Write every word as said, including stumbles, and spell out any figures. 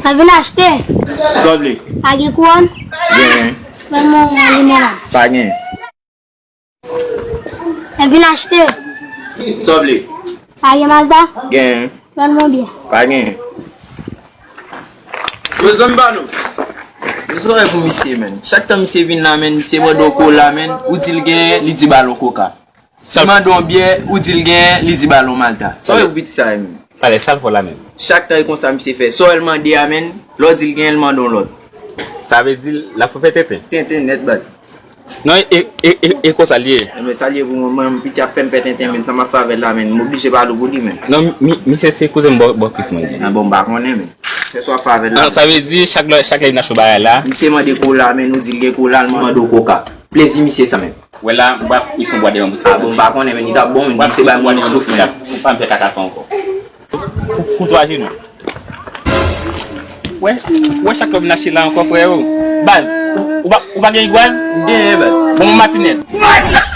Mwen vin achte. Sa w vle? Pa gen kouwòn? Gen. Ban mwen yon limonad. Pa gen. Mwen vin achte. Sa w vle? Pa gen Mazda? Gen. Ban mwen byen. Pa gen. Yo, zanmi pa nou. Yo, sa w fè pou misye, menn? Chak tan misye vin la, menn, misye mande w kola, menn, ou di l genyen, li di ba l yon koka. Li mande w byè, ou di l genyen, li di ba l yon malta. Sa w fè pou piti sa a menm? Talè, sa l fè w la menm? Chak tan e konsa misye fè. Sa w wè l mande a menm, lè w di l genyen, l mande w lòt. Sa vle di l ap fè w fè tenten? Tenten nèt, baz. Non, e, e, e, e konsa l ye. Enben, sa l ye pou mwen, mwen, piti ap fè m fè tenten, menn, sa m ap fè avè l la, menn, m oblije pale w pou li, menn. Non, mi, misye se kouzen m bò, bò Kris mwen ye. A bon, m pa konnen, menn. Se sa w ap fè avè l la. Ah, sa vle di, chak lè, chak lè vin achte yon bagay la. Misye mande kola, menn, ou di l gen kola, l mande w koka. Plezi misye sa menm. Wè la, m pral fout misye yon bwa devan boutik la. Ah bon, m pa konnen, men li t ap bon, men misye bay moun yon souf, men. Pou pa m fè kaka sa ankò. Pou, pou, pou twa jenou. Wè, wè chak lè w vin achte la ankò, frè yo. Baz, ou, ou pa, ou pa gen igwaz? M genyen, baz. Bon, bon matinèt.